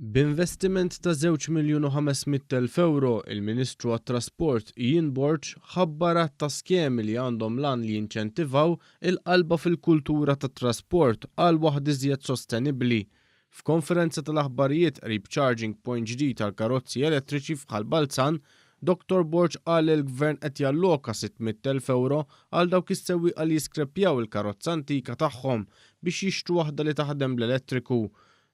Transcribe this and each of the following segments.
B'investiment ta' żewġ miljun u 500,000 ewro, il-Ministru għat-Trasport Ian Borg ħabbar għadd ta' skemi li għandhom l-għan li jinċentivaw il-qalba fil-kultura tat-trasport għal waħda iżjed sostenibbli. F'konferenza tal-aħbarijiet qrib charging point ġdid għall-karozzi elettriċi f'Ħal Balzan, Dottor Borg qal li l-Gvern qed jalloka 600,000 ewro għal dawk is-sewwieqa li jiskreppjaw il-karozza antika tagħhom biex jixtru waħda li taħdem bl-elettriku.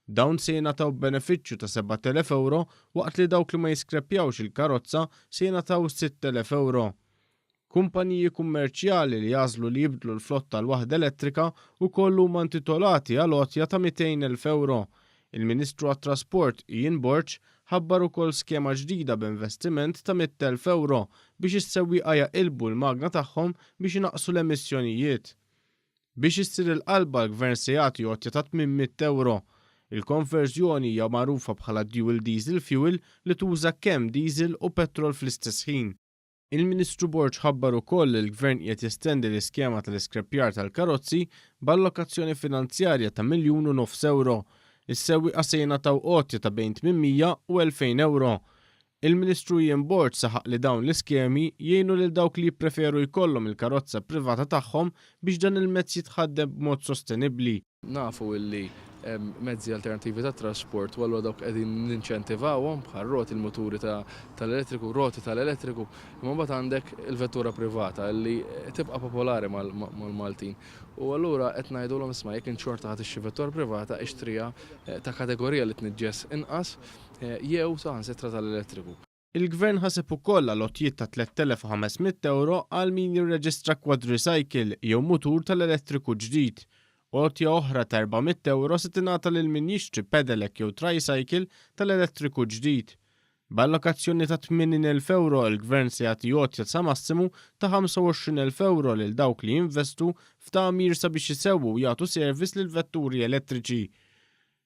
Dawn se jingħataw benefiċċju ta' 7,000 ewro waqt li dawk li ma jiskreppjawx il-karozza se jingħataw 6,000 ewro. Kumpaniji kummerċjali li jagħżlu li jibdlu l-flotta għal waħda elettrika wkoll huma intitolati għal għotja ta' 200,000 ewro. Il-Ministru għat-Trasport Ian Borg ħabbar ukoll skema ġdida b'investiment ta' 100,000 ewro biex is-sewwieqa jaqilbu l-magna tagħhom biex inaqqsu l-emissjonijiet. Biex issir il-qalba l-Gvern se jagħti għotja ta' 800 ewro. Il-konverżjoni hija magħrufa bħala dual diesel fuel li tuża kemm diesel u petrol fl-istess ħin. Il-Ministru Borg ħabbar ukoll li l-Gvern qiegħed jestendi l-iskema tal-iskreppjar tal-karozzi b'allokazzjoni finanzjarja ta' miljun u nofs ewro. Is-sewwieqa se jingħataw għotja ta' bejn 800 u 2,000 ewro. Il-Ministru Ian Borg saħaq li dawn l-iskemi jgħinu lil dawk li jippreferu jkollhom il-karozza privata tagħhom biex dan il-mezz jitħaddem b'mod sostenibbli. Nafu illi hemm mezzi alternattivi ta' trasport u allura dawk qegħdin ninċentivawhom bħar-roti, il-muturi tal-elettriku, roti tal-elettriku, imma mbagħad għandek il-vettura privata illi tibqa' popolari mal-Maltin. U allura qed ngħidulhom isma' jekk int xorta ħa tixtri vettura privata ixtriha ta' kategorija li tniġġes inqas jew saħansitra tal-elettriku. Il-Gvern ħaseb ukoll għal għotjiet ta' 3,500 ewro għal min jirreġistra quadricycle jew mutur tal-elettriku ġdid. Għotja oħra ta' 400 ewro se tingħata lil min jixtri pedelec jew tricycle tal-elettriku ġdid. B'allokazzjoni ta' 80,000 ewro il-Gvern se jagħti għotja sa massimu ta' 25,000 ewro lil dawk li jinvestu f'tagħmir sabiex isewwu u jagħtu service lill-vetturi elettriċi.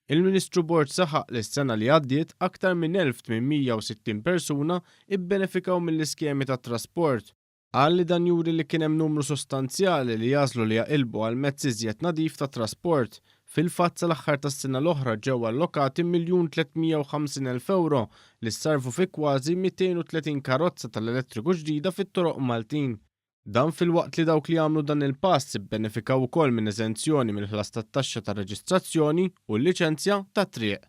Il-Ministru Borg saħaq li s-sena li għaddiet aktar minn 1,860 persuna ibbenefikaw mill-iskemi tat-trasport. Qal li dan juri li kien hemm numru sostanzjali li għażlu li jaqilbu għal mezz iżjed nadif ta' trasport. Fil-fatt sal-aħħar tas-sena l-oħra ġew allokati 1,350,000 ewro li ssarrfu fi kważi 230 karozza tal-elettriku ġdida fit-toroq Maltin. Dan filwaqt li dawk li għamlu dan il-pass ibbenefikaw ukoll minn eżenzjoni mill-ħlas tat-taxxa tar-reġistrazzjoni u l-liċenzja tat-triq.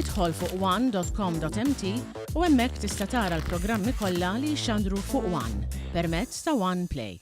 Idħol fuq one.com.mt u hemmhekk tista' tara l-programmi kollha li jixxandru fuq One permezz ta' One Play.